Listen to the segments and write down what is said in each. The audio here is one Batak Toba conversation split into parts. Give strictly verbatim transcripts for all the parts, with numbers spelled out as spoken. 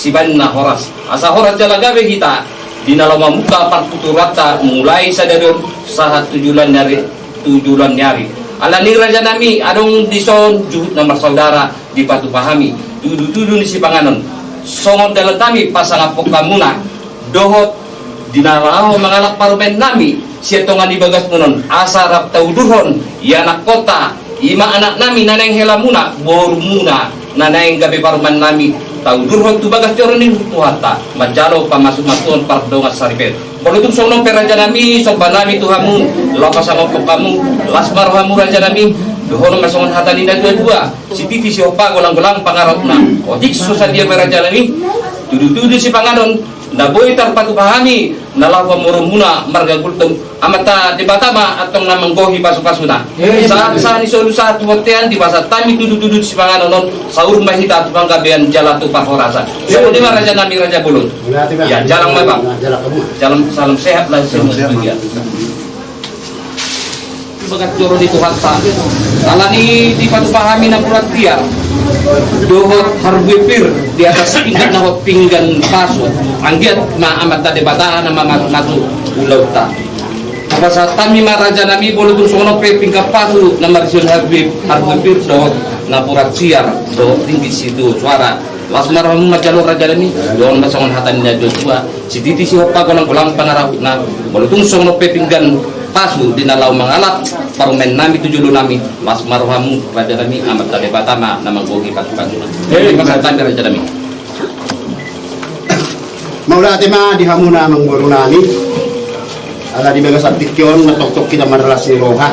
sibaen na horas. Asa horas jala gabe hita di na laho mamungka partuturanta mulai sadari on sahat tu joloan ni ari, tu joloan ni ari. Alani i raja nami, adong dison juhut na marsaudara dipatupa hami tudutudu ni sipanganon. Songon dalan nami pasangaphon hamuna dohot di na laho mangalap parumaen nami sian tonga ni bagasmuna on, asa rap taudurhon i anakkonta, i ma anak nami na naeng helamuna, borumuna na naeng gabe parumaen nami, taudurhon tu bagas joro ni Tuhanta manjalo pamasumasuon pardongan saripeon. Molo tung songon on pe raja nami, somba nami tu hamu laho pasangaphon hamu. Las ma rohamu raja nami, dohonon ma songon hata ni na tuatua: Sititi sihompa, golanggolang pangarahutna. Otik so sadia pe raja nami tudutudu sipanganon na boi tarpatupa hami na laho pamoruonmuna marga Gultom. Amanta Debata ma antong na manggohi pasupasuna. Sahat sahat ni solu sahat tu bontean, dipasahat hami tudutudu sipanganon on, saur ma hita tu panggabean jala tu parhorasan. Songon i ma raja nami, raja bolon. Ia, jalang ma bang. Jalang, salam sehat lah semua. Bagas joro ni Tuhanta. Alani i dipatupa hami napuran tiar dohot harbue pir di atas pinggan na hot pinggan pasu. Anggiat ma Amanta Debata na mamasumasu ulaonta. Pasahat hami ma raja nami, molo tung songon on pe pinggan pasu na marisi on harbue, harbue pir dohot napuran tiar dohot ringgit sitio suara. Las ma rohamu manjalo raja nami, dohonon ma songon hata ni na tuatua: Sititi sihompa, golanggolang pangarahutna. Molo tung songon on pe pinggan pasu di na laho mangalap parumaen nami tu jolo nami. Las ma rohamu raja nami, Amanta Debata ma na manggohi pasupasuna. Pasahat hami raja nami. Mauliate ma di hamuna amangboru nami. Ala di bagasan tingki on na tongtong hita marlas ni roha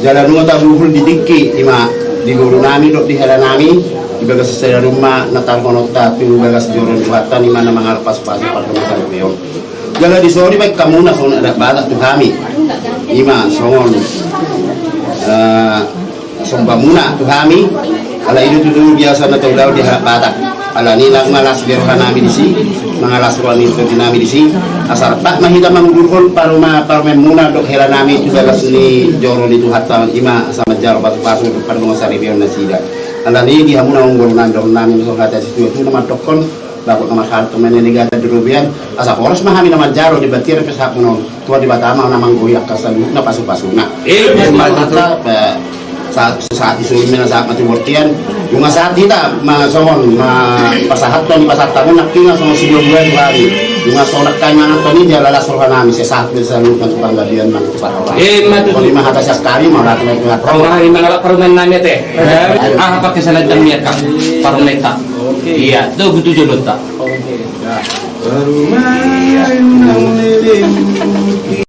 jala nunga tabuhul di tingki, i ma di boru nami dohot di hela nami. Di bagasan sadari on ma na tarhononta tu bagas joro ni Tuhanta, i ma na mangalap pasupasu pardongan saripeon. Jala dison dibaen hamuna songon adat Batak tu hami, i ma songon, eh, sombamuna tu hami. Ala i do tutu biasa na taulahon di halak Batak. Alani i nunga las be roha nami disi, nunga las roha ni tondi nami disi. Asa rap ma hita mangudurhon paruma-, parumaenmuna dohot hela nami tu bagas ni joro ni Tuhanta, i ma asa manjalo pasupasu dohot pardongan saripeon nasida. Alani i di hamuna amangboru nami, dohonon nami ma songon hata ni situatua na mandokkon: Dapot na marhalto ma na niagatan di robean. Asa horas ma hami na manjalo, di batiar pe sahatmuna on. Tuhan Debata ma na manggohi angka saluhutna pasupasuna. Ima tutu. Sahat, sahat i songon i ma na sahat ma tu bontean. Nunga sahat hita ma songon ma pasahathon, pasahathon nangkiningan songon sibuabua tu hami. Nunga songon nangkin manganhon i jala las roha nami, sai sahat ma saluhutna tu panggabean nang tu parhorasan. Ima tutu. Songon i ma hata sian hami, mauliate ma. Roha ni mangalap parumaen nami ate. Aha pake salanjang ni angka parumaenta? Ia, do butuh jolonta. Parumaen nami.